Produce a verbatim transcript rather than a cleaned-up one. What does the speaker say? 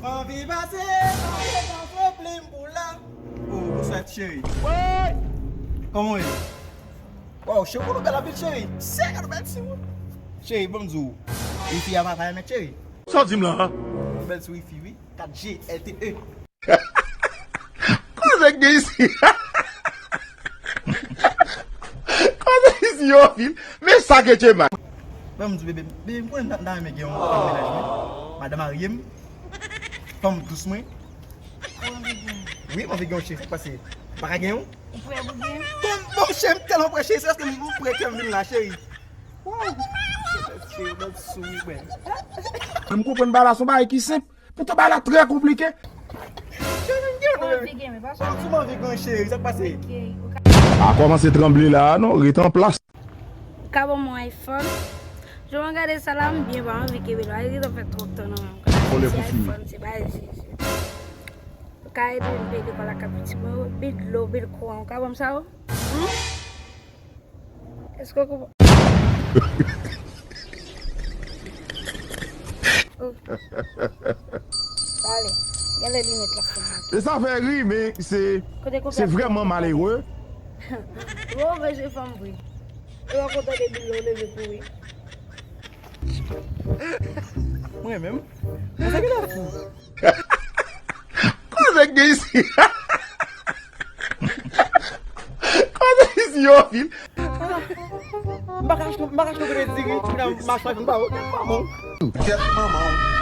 Anvi pase, pase, pase, plim pou la. Oh, bonswa, cheri. Kòman w ye? Waw, cheri, ou bèl anpil, cheri. Sè, gade bèl ti ou. Cheri, ban m di w. Wifi a pa fè mèt, cheri. Sa w di m la, a? Ou bèl sou wifi, wi. Kat G L T E. Koze k gen isi? Koze isi yo, fil. Men sa ke che man. Ban m di w, bebe, bebe, m konnen m ta, m ta renmen gen yon fanm mennaj mwen. Madanm marye m. Fanm dous mwen. Ou anvi gen? Wi, m anvi gen yon cheri, sa k pase? M pa ka gen yon? Ou prè pou gen? Bon, bon, cheri, m tèlman prè, cheri, se paske m prè ke m vin la, cheri. Waw! Cheri, bèl souri, mwen. M konprann bagay la, se yon bagay ki senp. Poutan bagay la trè konplike. Cheri, m gen yon. Ou anvi gen, men pa sou. Ou anvi gen, cheri, sa k pase? Ok, ou ka. A kòmanse tranble la, non, ret an plas. Ou ka ban m yon iPhone? Jan mwen gade sa la, m byen pa anvi kenbe l. Ay, li fè twòp tan nan men m. Kole pou fini. Ti bagay, ti, ti. Ou ka ede m peye depo lakay pitit mwen, bil dlo, bil kouran. Ou ka ban m sa, wi? Hmm? Èske ou konprann? Oh. Pale. Gade linèt la fè. E sa fè ri, men se, se vrèman malere. Move je fanm vre. E w kontan de bil la, ou leve kouri. Mwen menm? Mwen sa ki la fou. Koze k gen isi? Koze isi yo, fil. M pa ka achte, m pa ka achte kote diri, ti medam machan, m pa, m pa bon. Kèt manman w.